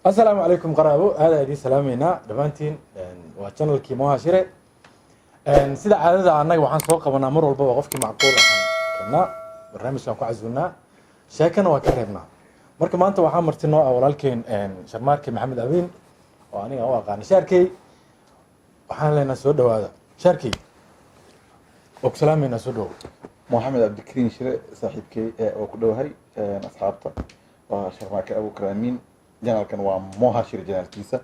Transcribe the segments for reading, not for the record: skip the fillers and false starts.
Asalaamu calaykum qaraabo, aadaa idiin salaameynaa dhammaantiin. Waa channelkii Moha Shire. Sida caadada annaga waxaan soo qabanaa mar walbaba qofkii macquul ahaan keenaa, barnaamijkaan ku casuunaa, sheekana waa ka reebnaa. Marka maanta waxaa marti noo ah walaalkeen Sharmaarke Maxamed Abiin, oo aniga u aqaana Shaarkey. Waxaan leenaha soo dhawaada Shaarkey, oo ku salaameynaa, soo dhawow. Moxamed Cabdikariin Shire, saaxiibkey, oo ku dhowahay. Asxaabta, waa Sharmaake Abuukar Amiin, channelkan waa Moha Shire channelkiisa.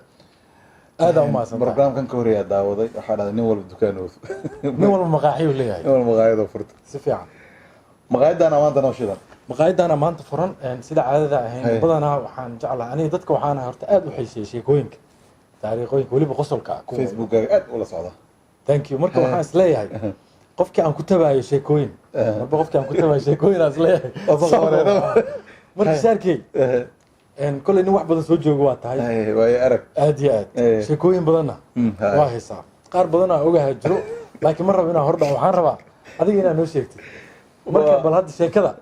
Aadaa umahadsantahay. Barnaamijkan ka horeeyaa daawaday, waxaa dhahday nin walba dukaanoodu nin walba maqaaxiyuu leeyahay. Nin walba maqaayadoo furta. Si fiican. Maqaayaddaana maanta noo shidan. Maqaayaddaana maanta furan. Sida caadada ahayn, badanaa waxaan jeclahay aniga dadka waxaan horta aada u xiiseeyay sheekooyinka, taariikhooyinka, weliba qosolka ah, Facebookkaaga aad ula socda. Thank you. Marka waxaan isleeyahay qofkii aan ku tabaayo sheekooyin, marba qofkii aan ku tabaayo sheekooyin aan isleeyahay. Waa soo qabanay. Marka Shaarkey, kolley nin wax badan soo jooga waa tahay. Waayo arag. Aad iyo aad. Sheekooyin badanna waa haysaa, qaar badan aa ogaha jiro, laakiin ma rabo inaan hordhaco. Waxaan rabaa adiga inaad noo sheegtid. Marka bal hadda sheekada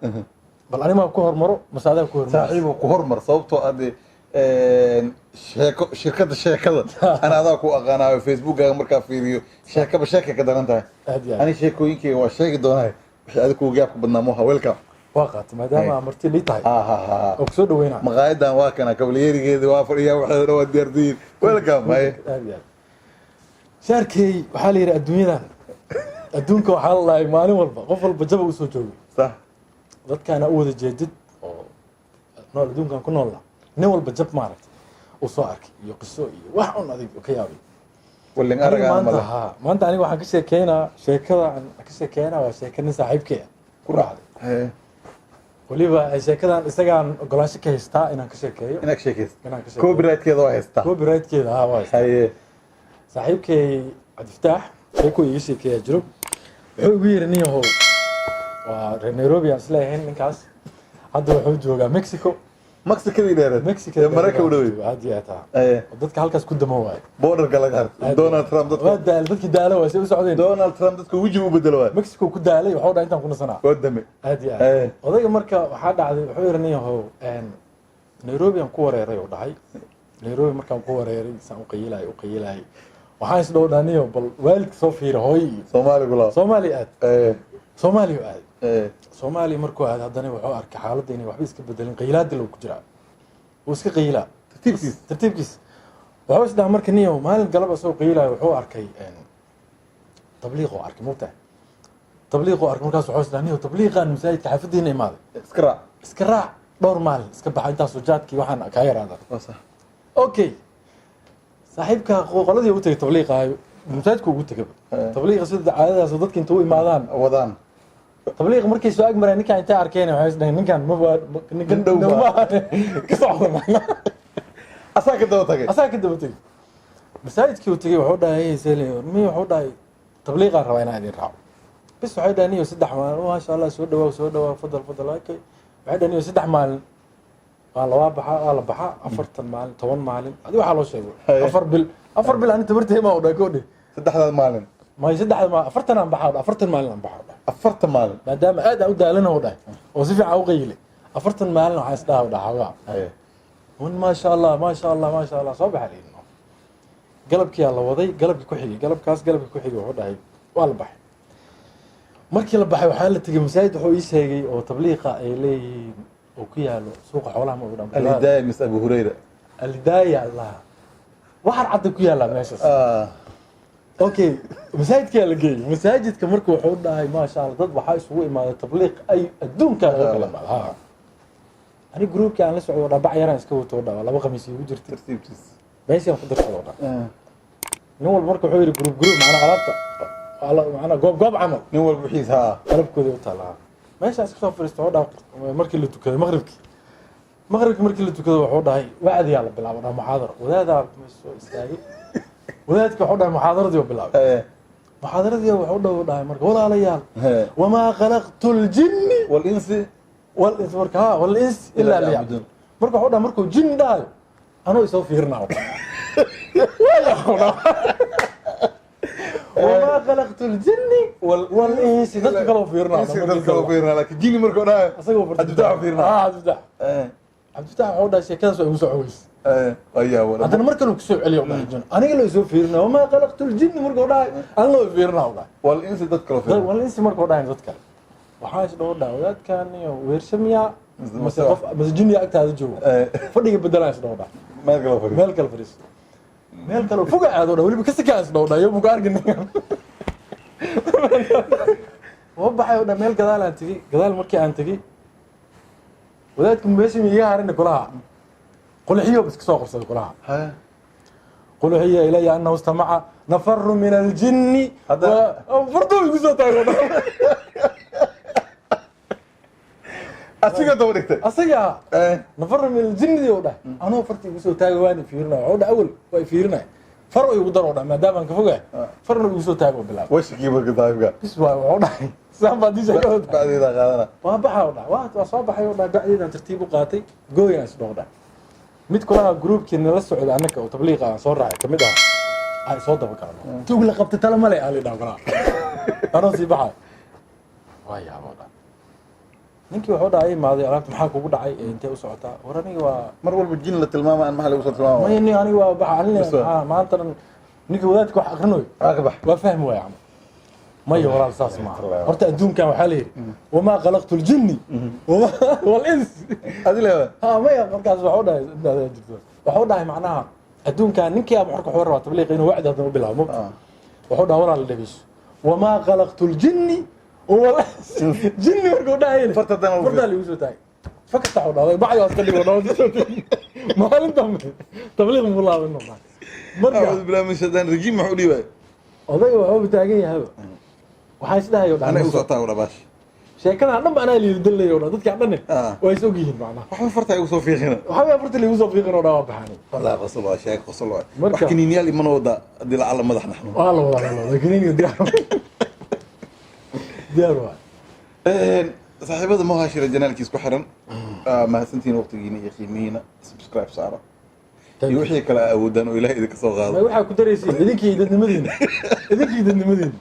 bal animaa ku hormaro mase adaa ku hormaro? Saaxiibu, ku hormar, sababtoo ah dee sheeko shirkadda sheekada ana adaa ku aqaanaayo. Facebookkaaga markaa fiiriyo, sheekaba sheekay ka daran tahay. Aad iyo aad. Ani sheekooyinkayga waa sheegi doonaa wixii adiga kugu gaabka badnaa. Moha, welcome. Waa qaatay, maadaama marti lii tahay ha ha ha oo kusoo dhaweynaa. Maqaayadan waa kana, kabalyeerigeedi waa fadhiyaa, waxeeda dhan waa diyaardiyin. Welcome, haye. Aad iyo aad. Shaarkey, waxaa la yidhi adduunyadan, adduunka waxaa la dhahay maalin walba qof walba jaba usoo joogay. Dadkaana u wada jeedid oo nool, adduunkan ku noolna, nin walba jab maaragtay uu soo arkay iyo qiso iyo wax un adig ka yaabay. Wallin Aniga aragaan maanta male. Ha, maanta aniga waxaan ka sheekeynaa, sheekada aan ka sheekeynaa waa sheeka nin saaxiibkay ah ku dhacday. Weliba sheekadan isagaan ogolaansho ka haystaa inaan ka sheekeeyo. Inaad sheekaysid. Inaan ka sheekeeyo. Copyrightkeeda waa haystaa. Copyrightkeeda ha, waa haystaa. Saaxiibkay Cabdifataax sheeko iiga sheekeeyaa jiro. Wuxuu igu yidhi, nin yahow, waa reer Nairobi aan isleeyahayn ninkaas, hadda wuxuu joogaa Mexico. Mexicadii dheereed. Mexico. Ee Marayka u dhawey. Aad iyo aad, ha. Oo dadka halkaas ku damo waayo. Borderka laga harto Donald Trump waa dadka. Daal dadkii daalo waay say u socdeen. Donald Trump dadka wejiga u bedelo waay. Mexico ku daalay, waxuu dhahay intaan ku nasanaa. Oo dame. Aad iyo aad. Odayga marka waxaa dhacday, wuxuu yidhi, nin yahow, Nairobi aan ku wareeray, uu dhahay. Nairobi markaan ku wareeray, saan u qayilaay u qayilaay, waxaan isdhow dhaniyo bal waalidka soo fiira, hooyo iyo Soomaaligu laa. Soomaaliya aad. Soomaaliya u aaday. Soomaaliya markuu aaday, haddana wuxuu arkay xaaladda inay waxba iska bedelin, qayilaadii lagu ku jiraa, wuu iska qayilaa. Tartiibkiis. Tartiibkiis. Wuxuu isdhaha marka, niyow, maalin galab asagoo qayilayo wuxuu arkay tabliiq oo arkay mugtahay, tabliiq oo arkay. Markaas wuxuu isdhaha, niyow, tabliiqaan masaajidka xaafadiina imaaday. Iska raac. Iska raac, dhowr maalin iska baxa, intaasoo jaadkii waxaan kaa yaraada. Waa sax. Okay, saaxiibka qoladii ugu tegay tabliiqaayo, masaajidka ugu tegaba. Tabliiqa sida caadadaas oo dadka inta u imaadaan wadaan. Tabliiq markay soo ag mareen ninkaan intay arkeen, waxay isdhaheen, ninkaan maba ninkan Nin dhow dhow baa. maaha, ka socda macnaha. Asaa ka daba tagay. Asaa ka daba tegey. Masaajidkii uu tegey, wuxuu dhahay, "Hey, sele mi," wuxuu dhahay, "tabliiqaan rabaa inaan idin raaco." Bis waxay dhahay, niyo, 3 maalin. Maasha Allah, soo dhawaaw, soo dhawaaw, fadal, fadal. Okay, waxay dhahay, niyo, 3 maalin waa la waa baxa, waa la baxa, 40 maalin, 10 maalin, adi waxaa loo sheegay. 4 bil, 4 bil ani tabartay ma, u dhahay kodhe. Saddexdaad maalin. May, saddexda maalin, 40 aan baxaa, 40 maalin aan baxaa, dhahay. 40 maalin. Maadaama aad aan u daalana, u dhahay, oo si fiican u qayilay, 40 maalin waxaan isdhaha, u dhaha, xoogaa. Un maasha Allah, maasha Allah, maasha Allah, soo baxa layidhi. Galabkiyaa la waday, galabkii ku xigay, galabkaas galabkii ku xigay, wuxuu dhahay waa la baxay. Markii la baxay, waxaa la tegey masaajid, wuxuu ii sheegay oo tabliiqa ay leeyihiin oo ku yaalo suuqa xoolaha, ma ogdhan. Alhidaaya mis Abu Hurayra? Alhidaaya Allah, waxaan cadda ku yaallaa meeshaas. Okay, masaajidkaa la geeyey. Masaajidka marka wuxuu dhahay, maasha Allah, dad waxaa isugu imaaday tabliiq ay adduunkaa oo kala imaada. Ha, ani groupkii aan la socdo dhaa, bac yaraan iska wato, dhaa laba khamiis igu jirtay. Tartiibtiis. Meeshaan ku darsado dhaa. Nin walba marka wuxuu yidhi group group, macnaa alaabta macnaa goob goob camal. Nin walba wixiis haa. Qalabkooda u taalaa, meeshaan iska soo fadhiisto, wuxuu dhaha markii la tukaday maqribkii, maqribkii markii la tukado, wuxuu dhahay wacdiyaa la bilaabo, dhaha muxaadaro. Wadaadaa soo istaagay. Wadaadka wuxuu dhahay muxaadaradii u bilaabay. Muxaadaradii wuxuu dhahay marka, walaalayaal, wamaa khalaqtu ljinni walinsi wal-ins, marka ha, wal-ins ilaa liyacbuduun. Marka wuxuu dhahay, markuu jin dhahayo anuu isoo fiirinaa, waaya, wamaa khalaqtu ljinni wal-insi, dadka kaloo fiirinaa. Insi dadka kaloo fiirinaa, laakiin jini markuu dhahayo asagoo Cabdifatax fiirinaa. Ah, Cabdifatax. Cabdifatax wuxuu dhahay sheekadaas waa igu soo xogeys. Ayaa wala. Haddana mar kale uu kusoo celiyo, dhahay jin aniga loo soo fiirina, wamaa khalaqtu ljinni markuu dhahay an loo fiirina, u dhahay. Wal insi dad kale fiirin. Wal insi markuu dhahay dad kale, waxaa is dhaho dhahay wadaadkan iyo weersha miyaa mase qof mase jinniya agtaada joogo? Fadhiga bedelaan is dhaho dhahay. Meel kale fadhiyo. Meel kale fadhiiso, meel kale foga aado dha, weliba kasika is dhaho dhahay yo ku arkin. Waa baxay oo dhan, meel gadaal aan tegey. Gadaal markii aan tegey, wadaadku meesha ma iga harin kulaha, qulxiyo iska soo qabsaday kulaha. قل أوحي إلي أنه استمع نفر من الجن. Fartuu igu soo taago. Asiga daba dhigtay. Asaga نفر من الجن dii u dhahay, anoo fartii igu soo taago waan fiirinaya. Wuxuu dhahay awal waa fiirinaya, far igu daro dhahay, maadaama aan ka fogahay, farna igu soo taago bilaab. Washikii marka saaxiibka. Bis waay, wuxuu dhahay saan baa disha ka wada. Bacdeeda qaadana. Waa baxa u dhahay, waa soo baxay u dhahay, bacdeedaan tartiib u qaatay, gooyaan is dhaw dhahay. Mid kulaha groupkii nala socda annaka oo tabliiqa aan soo raacay kamid ah ay soo daba galno, tug la qabtay tala male aa la dhaw kalaha, anoo sii baxay waa yaabo dhan. Ninkii wuxuu dhahay imaaday, alaabta maxaa kugu dhacay ee intee u socotaa? War aniga waa Mar walba jin la tilmaama aan maxaa lagu soo tilmaama? Maya nin, aniga waa baxa anina. Bas waa. Maxaa maanta dhan ninkii wadaadka wax akrinayo? Waa ka bax. Waa fahmi waaya camal. Maya walaal, saas maaha horta. Adduunkan waxaa la yidhi wamaa khalaqtu ljinni wal-ins. Adi leewa. Ha, maya, markaas waxuu dhahay intaas jirto, waxuu dhahay macnaha adduunkan ninkii aba marka wuxuu rabaa tabliiqa inuu wacdi haddana u bilaabo mugta. Wuxuu dhahay walaal dhegeyso, wamaa khalaqtu ljinni wal-ins, jinni markuu dhahay Farta haddana lagu fartaa lagu soo taagay, fakata wuxuu dhahday bacdi waa iska dhigo maalin dambe tabliiq muu laaban noqdaa marka. أعوذ بالله من الشيطان الرجيم, maxuu dhiibay? Odayga waxuu taagan yahaba, waxaa isdhahayo Ana igu dhahay soo taago dhabash. Sheekadan dhan ba anaa liidalayo dhan, dadka dhan waa is og yihiin macnaha. Waxba farta igu soo fiiqina. Waxaa way farta liigu soo fiiqin oo dhan, waa baxaanay. Wallahi qosol waa sheeg, qosol waa. Marka- wax kiniinyaal imana wada haddii lacala madax naxnu. Waa la wadaa, waa la wadaa kiniiniga, diyaar diyaar waa. Saaxiibada Mohashira janaalkiis ku xiran, mahadsantihiin waqtigiina iyo qiimihiina. Subscribe saara iyo wixii kale aa awoodaan oo Ilahay idinka soo Ma qaado. Waxaa ku daraysiin idinkii dadnimadiina, idinkii dadnimadiina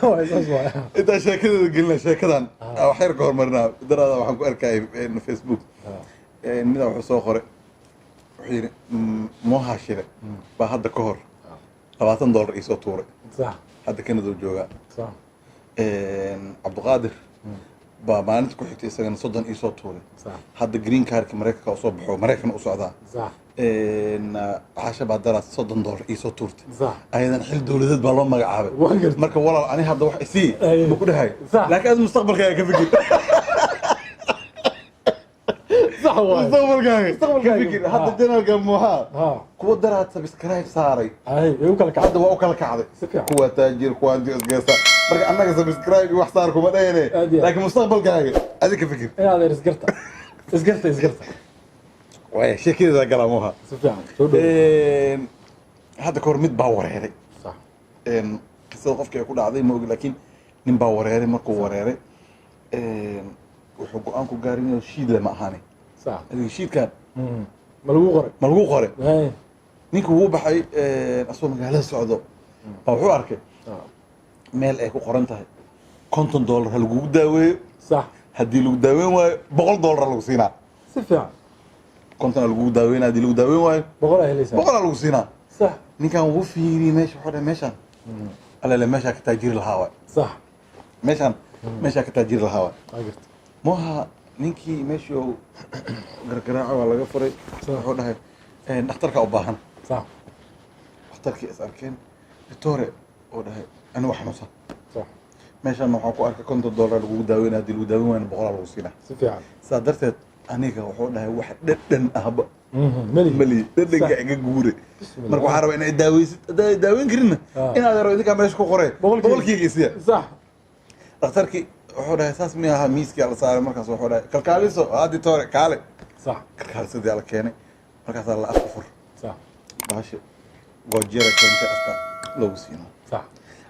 waay, saas waay. Intaan sheekadeeda gelina, sheekadan wax yar ka hormarinaa. Daraada waxaan ku arkayay Facebook midaa wuxuu soo qoray, wuxuu yidhi Mohashire baa hadda ka hor $20 iisoo tuuray. Hadda Canada uu joogaa. Cabdiqaadir baa maalinta ku xigtay isagana 30 iisoo tuuray. Hadda green cardka Maraykanka usoo baxo, Maraykan u socdaa. Caasha baa daraad $30 iisoo tuurtay. Ayadan xil dowladeed baa loo magacaabay. Waa gartay. Marka walaal, ani hadda wax isii buu ku dhahay, laakiin ad mustaqbalkaaga ka fikir. Sax waay. Mustaqbalkaaga Mustaqbalkaaga. ka fikir. Hadda janaalka Muhaa kuwa daraad subscribe saaray ay way u kala kacday. Hadda waa u kala kacday. Si fiican. Kuwa taajir, kuwa anti isgeesta. Marka annaga subscribe iyo wax saar kuma dhahene. Aad iyo aad. Laakiin mustaqbalkaaga adi ka fikir. Inaad isgarta, isgarta, isgarta. Waaya, sheekadeeda galaa Muha. Si fiican soo dhow. Hadda kahor mid baa wareeray. Qisada qofkii ay ku dhacday ma ogi, laakiin nin baa wareeray. Markuu wareeray, wuxuu go-aan ku gaaray inuu shiidle ma ahaane. Adiga shiidkan Ma lagu qoray? Ma lagu qoray? Ay. Ninkii wuu baxay, asagoo magaalada socdo baa wuxuu arkay meel ay ku qoran tahay $50 ha lagugu daaweeyo, haddii lagu daaweyn waayo $100 ha lagu siinaa. Si fiican. 50 ha lagugu daaweynaa, haddii lagu daaweyn waayo 100 aa helaysaa. 100 ha lagu siinaa. Ninkan wuu fiiriyey meesha, wuxuu dhahay meeshaan alele meeshaa ka taajiri lahaa waay. Meeshaan meeshaa ka taajiri lahaa waay. Waa garta. Moha ninkii meeshii uu gargaraaco waa laga furay. Wuxuu dhahay dhakhtarka u baahan. Dhakhtarkii is arkeen, doctore oo dhahay anigu xanuunsan, meeshaan waxaan ku arkay $50 lagugu daaweynaa, haddii lagu daaweyn waayna 100 lagu siinaa. Si fiican. Sidaa darteed aniga wuxuu dhahay wax dhadhan ahba meli mali dhadhanka iga guure. Bismillah. Marka waxaa rabaa inay daaweysid, haddaa daaweyn karinna inaad yaro idinkaa meesha ku qoreen 100-kayga isiya. Dhakhtarkii wuxuu dhahay saas mi ahaa, miiskii la saaray. Markaas wuxuu dhahay kalkaaliso haddi toore kaale. Kalkaalisadii la keenay, markaasaa la afka fur. Baasha goojyada keentay afka loogu siino.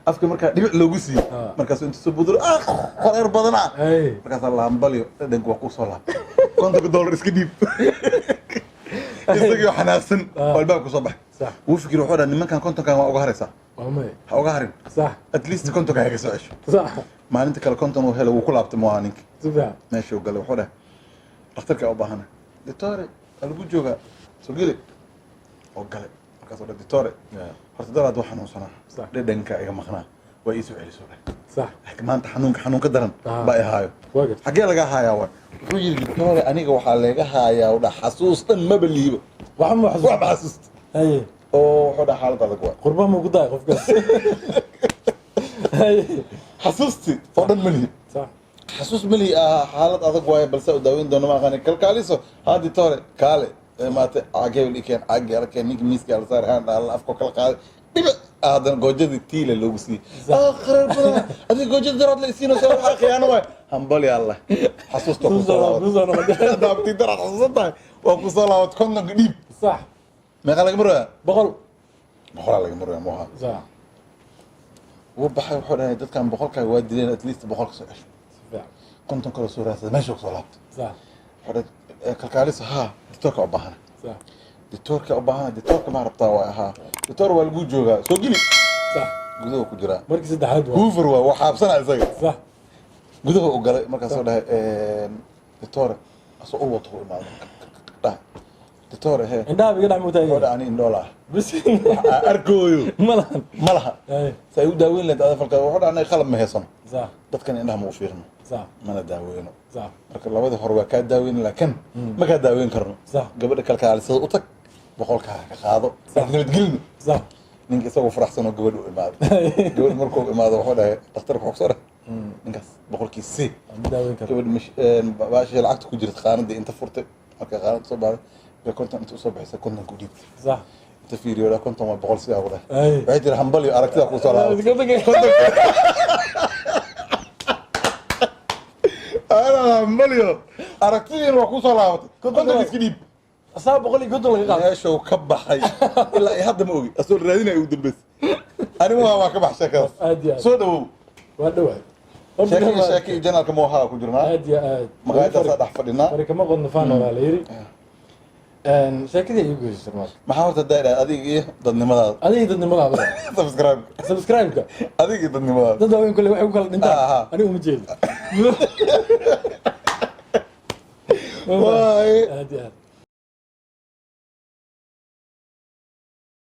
Afka markaa dhibic loogu siiyo, markaasuu inta soo buduro ah qoreer badan ah. Markaasaa la hambalyo, dhadhanka waa kusoo laabtay, $50 iska dhiib. Isagii oo xanaaqsan oo albaabka soo baxay, wuu fikir, wuxuu dhahay nimankan 50-kan waa uga haraysaa. Waa maya. Ha uga harin. At least 50-ka haga soo cesho. Maalinta kale 50 uu helay, wuu ku laabtay mooha ninka. Si fiican. Meeshuu galay wuxuu dhahay dhakhtarka u baahana, doctore waa lagu joogaa, soo geli. Oo galay. Markaasuu dhahay, "Doctore, horta daraad waa xanuunsanaa, dhadhanka iga maqnaa, waa ii soo celisoo dhahay, laakiin maanta xanuunka xanuun ka daran baa i haayo." Waa gartay. "Xaggee laga haayaa?" Waay, wuxuu yidhi, "Doctore, aniga waxaa laga haayaa," u dhaha, "xasuus dhan maba liibo." Waxa ma xasuus? Wax ma xasuusta. Oo wuxuu dhaha, "Xaalad adag waay." Qurba ma ku daay qofkaas? Xasuustii oo dhan ma lihi. Xasuus ma lihi, ah, xaalad adag waaye, balse u daaweyn doono ma aqaani. Kalkaaliso, haadi tore, kaale. Maate caag hebel ii keen, caag ala keen, ninka miiska ala saar, haan ala afka kala qaaday, dhibic haddana goojadii tiile loogu siiyey. Ah, qarar badan, adiga goojada daraad la isiinayso, waxaa khiyaano waay. Hambali Allah, xasuusta kusoo laabat. Kusoo noqotay. Daabtii daraad xasuusan tahay, waa kusoo laabat. 50-ka dhiib. Meeqa laga maraya? 100. 100-aa laga maraya, moha. Wuu baxay, wuxuu dhahay, "Dadkan 100-kaaga waa dileen, at least 100-ka soo cesho." Si fiican. 50 kaloo soo raadsada, meesha kusoo laabtay. Wuxuu dhahay, "Kalkaaliso, haa, doctorka u baahana." "Doctorka u baahana, doctorka ma rabtaa?" Waa ahaa, "Doctor, waa lagu joogaa, soo geli." Gudaha ku jiraa. Markii saddexaad waa. Hoover waa xaabsana isaga. Gudaha u galay, markaasuu dhahay, "Doctore," asoo ul wato u imaaday, dhahay, "Doctore, he." Indhaha iga dhex Wuxuu mugtahay. dhahay, "Ani indhoola ah, Bas. waxa aan arkooyo malahan. Ma laha. Si ay u daaweyn lahayd ada falka?" Wuxuu dhahay, "Anaga qalab ma haysano, dadkan indhaha ma u fiirno, mana daaweyno. Marka labadii hore waa kaa daaweyn, laakiin ma kaa daaweyn karno. Gabadha kalkaalisada u tag, 100-kaa ka qaado, nabadgelino." Ninka isagoo faraxsan oo gabadha u imaaday. Gabadha markuu imaado, wuxuu dhahay, dhakhtarka wuxuu kusoo dhahay, "Ninkaas 100-kii c." Ma daaweyn karo. Gabadha baashii lacagta ku jirta qaanadii inta furtay, markay qaanada soo baxday bay 50 inta usoo bixisay, 50 ku dhiibtay. Inta fiiriyo dhaa, "50 waa 100," sidaa ku dhahay. Waxay tiri, "Hambaliyo, aragtidaa kusoo laabatay." "Hambaliyo, aragtidiina waa kusoo laabatay, 50-ka iska dhiib." Asaa 150 laga qaado. Meeshuu ka baxay ilaa ay hadda ma ogi, asoo la raadinaya ugu dambeysay. Anigu waa ka bax sheekadaas. Aad iyo aad. Soo dhawow. Waa dhawaay. Sheeko iyo sheeko iyo channel-ka Moha ku jirnaa. Aad iyo aad. Maqaayadaasaa dhex fadhinaa. Fari kama qodno faan horaa la yiri. Sheekadii ay igu geysay marka. Maxaa horta daa adiga iyo dadnimadaada? Adiga dadnimadaada. Subscribe. Subscribe-ka. Adiga iyo dadnimadaada. Dad waaweyn kule waxay ku kala dhintaan. Aniga uma jeedo. Waay. Aad iyo aad.